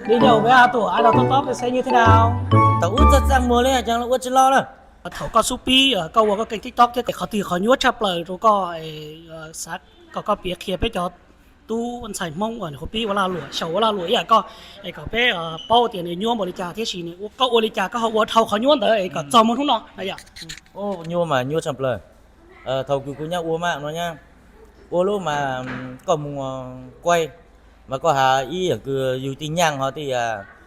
Video với Tuam Idol Top Top thì sẽ như thế nào? Tau ub txaj txaj muag li cas los ua tsis los lawm. Thaum koj xub pib koj ua koj kênh TikTok thiab, qhov twg qhov nyuaj tshaj plaws rau koj, xav kom koj piav qhia peb cov tub ntxhais Hmoob uas nws qhuav pib ua lag luam, xyaum ua lag luam ib yam koj, es kom peb paub tias nws nyuaj npaum li cas thiab sis koj ua li cas koj ho ua dhau qhov nyuaj ntawd es kom txog muaj hnub no na yom? Nyuaj mas nyuaj tshaj plaws. Thaum kws kuv nyab ua mas no nyab, ua lub mas koj mus kuaj mas koj has ib yam kws yus tej nyaj ho tej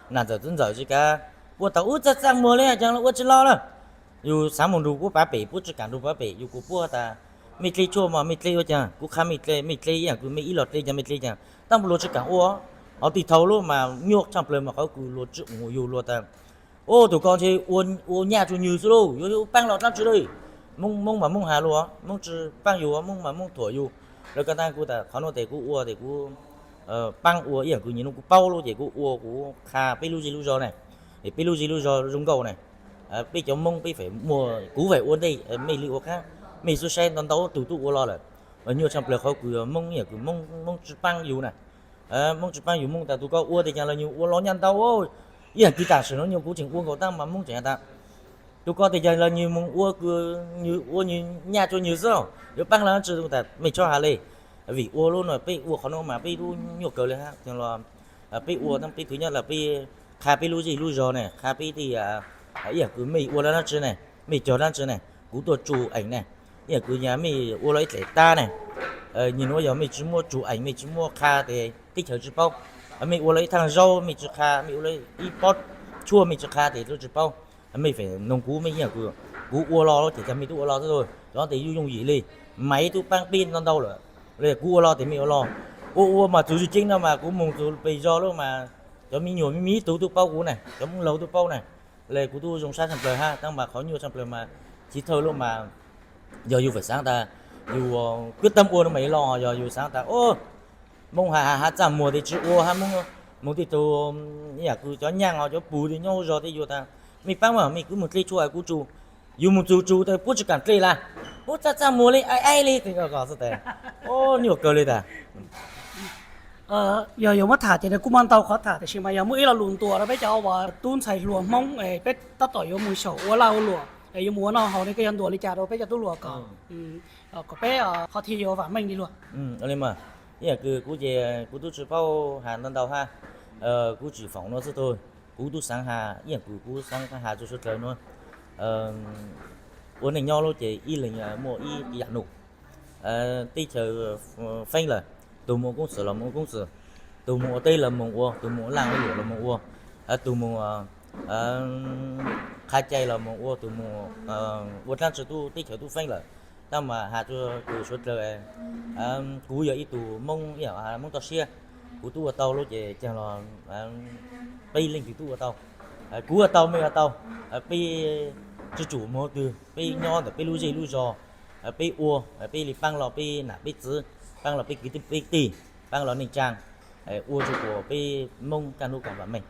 nam ntxawm txiv ntxawm tsis kav, puab tau ub txaj txaj muag li cas los ua tsis los lawm. Yus xaav moog nrug puab pav pem, puab tsis kaam nrug pav pem, yus kuas puab tas mej dleb tshuaj mog, mej dleb ua caag, kuv qha mej dleb, mej dleb ib yam kws mej ib los dleb caag mej dleb caag, tab luag tsis kaam ua. Ho tej thaum lub mas nyuaj tshaj plaws mas qhov kws luag tsis ua, yus luag tas, ub, tug ko ntshe ua nyaj tsuj nwg xwb lauj, yuav ua paab los dlaab tsi li. Moob mas Moob has luag, Moob tsis paab yus, Moob mas Moob thuam yus. Lawv koj taag kuv tas qhov nuav tes kuv ua tes kuv paab ua ib yam kws nyaj nuav kuv paub lawm ces kuv ua, kuv qha peb lub zej lub zog ne, es peb lub zej lub zog zoo nkauj ne, peb cov Moob peb feem muaj, kuv feem ua ntej mej li ua qab, mej xub saib ntau ntau tug tub ua los lawm. Nyuaj tshaj plaws qhov kws Moob ib yam kws Moob tsis paab yus na. Moob tsis paab yus, Moob tas tug ko ua tes caag los nwg ua los nyaj ntau, ib yam kws tam sim nuav nyuag kuv tseem ua nkaus tab mas Moob tseem has tas tug ko tes caag los nwg moog ua, nwg ua nwg nyaj tsuj nwg xwb, yuav paab los dlaab tsi tas mej txhob has le. Vim ua lub nuav peb ua qhov nuav mas peb lub nyuaj kawg le hab, los peb ua tab peb thwv nyob los peb qha peb lub zej lub zog ne, qha peb tej ib yam kws mej ua los dlaab tsi ne, mej cog dlaab tsi ne, kuv tuaj tsuj eem ne, ib yam kws nyaj mej ua los ib dlaim tab ne, nyaj nuav yog mej tsis muab tsuj eem, mej tsis muab qha tes teb chaws tsis paub. Mej ua los ib thaaj zaub mej tsis qha, mej ua los ib pob tshuaj mej tsis qha tes tub tsis paub. Mej feem noog kuv, mej ib yam kws kuv ua los ces caag mej tub ua los xwb, cov tes yooj yooj yim le, maiv tub paab peb ntau ntau lawm, kuv ua los tes mej ua los. Ua ua mas txug zig ceeb no mas kuv moog txug peg zog lawm mas cov me nyuam me me tug tub paub kuv ne, cov Moob laug tub paub ne, le kuv tub zoo sab tshaj plawg hab, tab mas qhov nyuaj tshaj plawg mas chiv thawj lawm mas yog yus feem xaav tas yus kwj tab ua no mas los yog yus xaav tas Moob has has txaj muag tes tsis ua hab, moog tej tug ib yam kws cov nyaaj os cov pug tes nyob huv zog tes yuav tas mej paab mas mej kuj moog dleb tshuaj kuv tsuj, yus moog txug tsuj tas puab tsis kaam dleb las, puab txaj txaj muag le aib aib le tes ko xwb tes, nyuaj kawg le tas. Yog yuav muab tham ces kuj muaj ntau qhov tham, tab sis mas yog muaj ib lo lus ntuas rau peb cov uas tub ntxhais hluas Hmoob es peb tab tom yuav mus xyaum ua laj ua luam es yuav mus ua noj haus ne, koj yuav ntuas li cas rau peb cov tub hluas kom, kom peb qhov thi yuav vaam meej li luag. Ib yam kws kuv ces kuv tub tsis paub has ntau ntau hab, kuv tsis foom nuav xwb tug, kuv tub xaav has ib yam kws kuv xaav has rua suav dlawg nuav, ua neej nyob lub ces ib leeg muaj ib yam num, teb chaws feeb lawm, tug moog ua koob txwm los moog ua koob txwm, tug moog ua teb los moog ua, tug moog ua laj ua luam los moog ua, tug moog qha cai los moog ua, tug moog ua dlaab tsi tub teb chaws tub feeb lawm. Tab mas has rua kws suav dlawg, kuv yog ib tug Moob, Moob toj siab, kuv tub ua tau lub ces caag los peb leej twg tub ua tau, kuv ua tau mej ua tau, peb tsi tsum moog twg, peb nyob ntawm peb lub zej lub zog, peb ua, peb li paab los peb nam peb txwv, paab los peb kwv peb tij, paab los neej tsaa, ua rua kuas peb Moob kaj hnub kaam vaam meej.